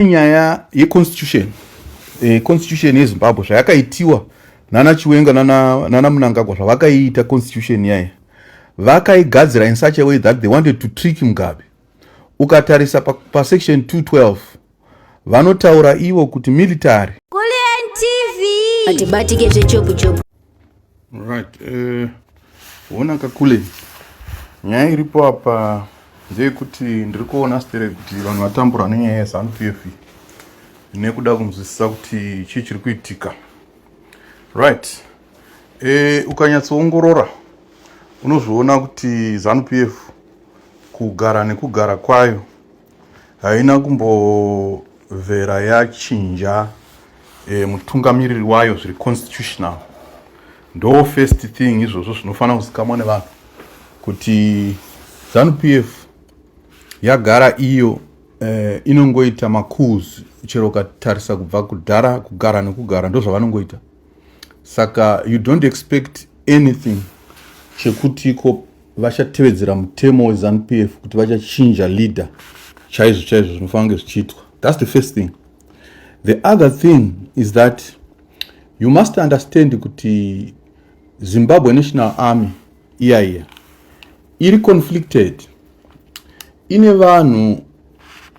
Nyaya yeconstitution, constitution yeZimbabwe zvayakaitiwa nana Chiwenga nana Mnangagwa, zvavakaiita constitution yaya, vakaigadzira in such a way that they wanted to trick Mugabe. Ukatarisa pasection 212, vanotaura ivo kuti military Kulian TV. Atibatike zvechopu chopu. Right, ona kakule, nyaya iripo apa ndeyekuti ndiri kuona stere kuti vanhu vatambura nenyaya yeZANU PF nekuda kunzwisisa kuti chii chiri kuitika, right? Ukanyatsoongorora unozviona kuti ZANU PF kugara nekugara kwayo haina kumbovhera yachinja mutungamiriri wayo zviri constitutional. Ndo first thing izvozvo zvinofanira kuzikamwa nevanhu kuti ZANU PF yagara iyo inongoita macoups. Chero ukatarisa kubva kudhara, kugara nekugara, ndo zvavanongoita. Saka you don't expect anything chekuti iko vachatevedzera mutemo weZANU PF kuti vachachinja leader chaizvo chaizvo zvinofanira kunge zvichiitwa. That's the first thing. The other thing is that you must understand kuti Zimbabwe National Army iya iya iri conflicted, ine vanhu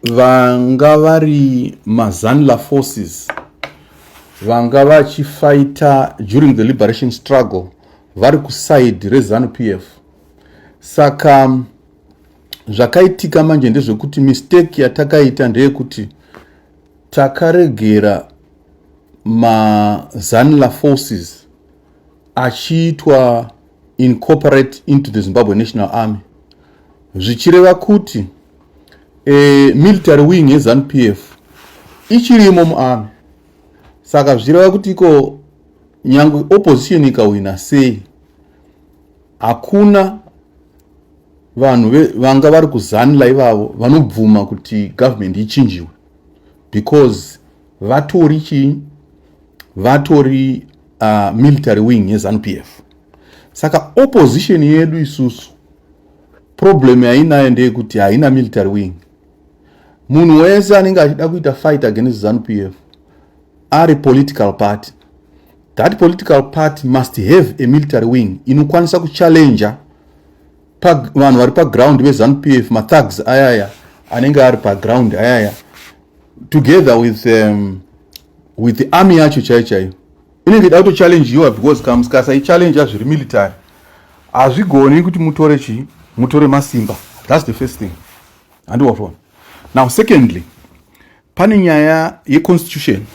vanga vari maZANLA forces vanga vachifighta during the liberation struggle vari kuside reZANU PF. Saka zvakaitika manje ndezvekuti mistake yatakaita ndeyekuti takaregera maZANLA forces achiitwa incorporate into the Zimbabwe National Army, zvichireva kuti military wing yeZANU PF ichirimo muarmy. Saka zvichireva kuti iko nyange opposition ikawina sei, hakuna vanhu vanga vari kuZANLA ivavo vanobvuma kuti government ichinjiwe because vatori chii? Vatori military wing yeZANU PF. Saka opposition yedu isusu, problem yainayo ndeyekuti haina military wing. Munhu wese anenge achida kuita fight against ZANU PF ari political party, that political party must have a military wing inokwanisa kuchallenja vanhu vari paground veZANU PF, mathugs ayaya anenge ari paground ayaya, together with the army yacho chaiyo chaiyo inenge ida kutochallenjiwa, because kamusikasaichallengea zviri military hazvigoni kuti mutore chii, mutore masimba. That's the first thing, handiwazvona? Now, secondly, pane nyaya yeconstitution,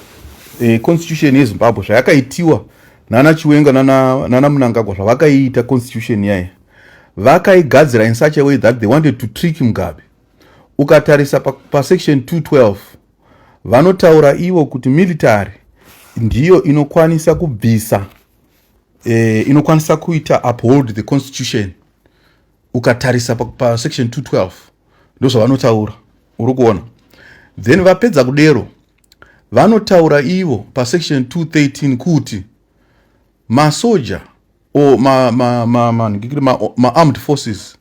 constitution yeZimbabwe zvayakaitiwa nana Chiwenga nana Mnangagwa, zvavakaiita constitution yaya, vakaigadzira in such a way that they wanted to trick Mugabe. Ukatarisa pasection 212, vanotaura ivo kuti military ndiyo inokwanisa kubvisa, inokwanisa kuita uphold the constitution. Ukatarisa pasection 212, ndo zvavanotaura, uri kuona? Then vapedza kudero, vanotaura ivo pasection 213 kuti masoja o ma ma armed forces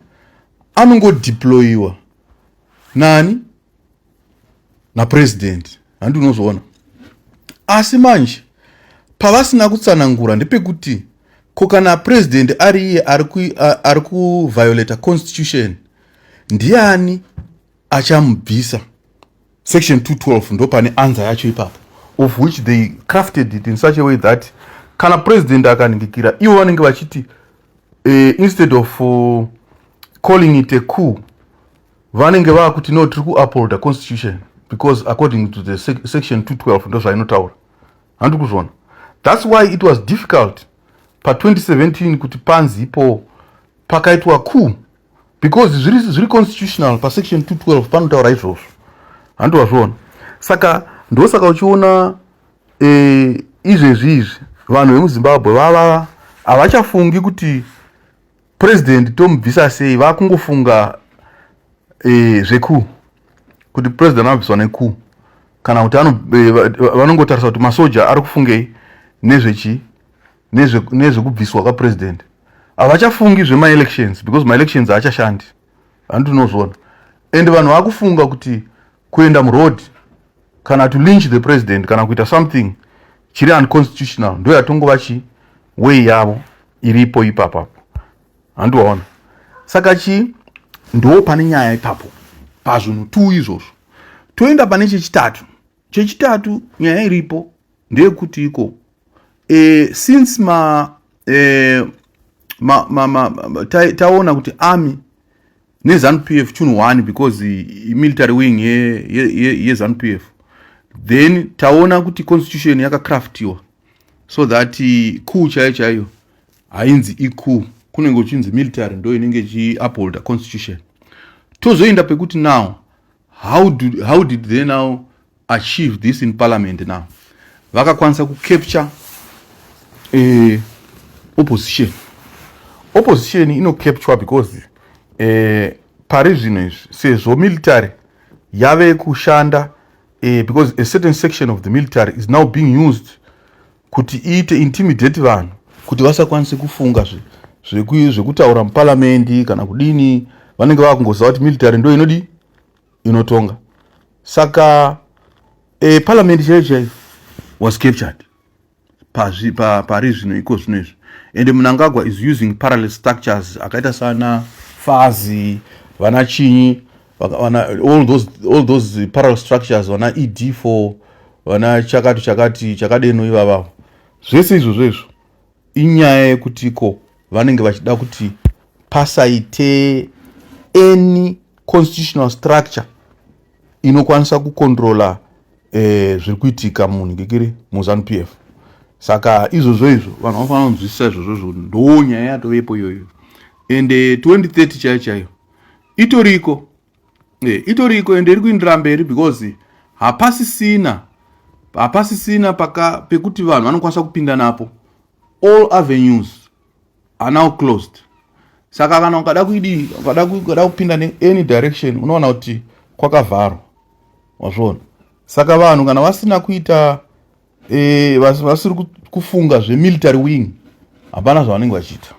anongodeployiwa nani? Napresident, handi unozviona? Asi manje pavasina kutsanangura ndepekuti ko kana president ari iye ari kuviolata constitution, ndiani achamubvisa? Section 212 ndo pane answer yacho ipapo, of which they crafted it in such a way that kana president akaningikira, ivo vanenge vachiti instead of calling it a coup, vanenge vaakuti no, tiri kuupholda constitution because according to the section 212 ndo zvainotaura, handi kuzviona? That's why it was difficult pa2017 kuti panzipo pakaitwa coup, because zviri constitutional, pasection 212 panotaura izvozvo, handi wazviona? Saka ndosaka uchiona izvezvi izvi vanhu vemuZimbabwe vava havachafungi kuti president tomubvisa sei. Vakungofunga zvecoup, kuti president anobviswa necoup, kana kuti vanongotarisa kuti masoja ari kufungei nezvechi nezvekubviswa kwapresident. Havachafungi zvemaelections because maelections haachashandi, handi unozviona? And vanhu vakufunga kuti kuenda muroad. Kana to lynch the president kana kuita something chiri unconstitutional, ndo yatongova chi way yavo iripo ipapapo, handiwaona? Saka chi ndo pane nyaya ipapo pazvinhu tu izvozvo. Toenda pane chechitatu. Chechitatu, nyaya iripo ndeyekuti iko since ma, e, ma, ma, ma, ma taona kuti army neZANU PF chinhu one, because military wing yeZANU PF. Then taona kuti constitution yakacraftiwa so that coup chaiyo chaiyo hainzi icoup, kunenge uchinzi military ndo inenge ichiupholda constitution. Tozoenda pekuti now how did they now achieve this in parliament? Now vakakwanisa kucapture opposition. Opposition inocapture because pari zvino izvi, sezvo military yave kushanda, because a certain section of the military is now being used kuti iite intimidate vanhu kuti vasakwanise kufunga zvekutaura muparamendi kana kudini. Vanenge vakungoziva kuti military ndo inodi inotonga. Saka parliament chaiyo chaiyo was captured pari zvino, iko zvino izvi. And Mnangagwa is using parallel structures akaita sana FAZ, vana chinyi, vana all those parallel structures, vana ED4, vana chakati chakati chakadeno ivavavo. Zvese izvozvo izvo inyaya yekuti ko vanenge vachida kuti pasaite any constitutional structure inokwanisa kucontrola zviri kuitika munhingikiri muZANU PF. Saka izvozvo izvo vanhu vanofanira kunzwisisa izvozvozvo. Ndo nyaya yatovepo iyoyo. And 2030 chaiyo chaiyo itoriko, itoriko ende iri kuindira mberi, because hapasisina paka pekuti vanhu vanokwanisa kupinda napo. All avenues are now closed. Saka kana ukada kuidii, ukada kupinda neany direction, unoona kuti kwakavharwa, wazviona? Saka vanhu kana vasina kuita, vasiri kufunga zvemilitary wing, hapana zvavanenge vachiita.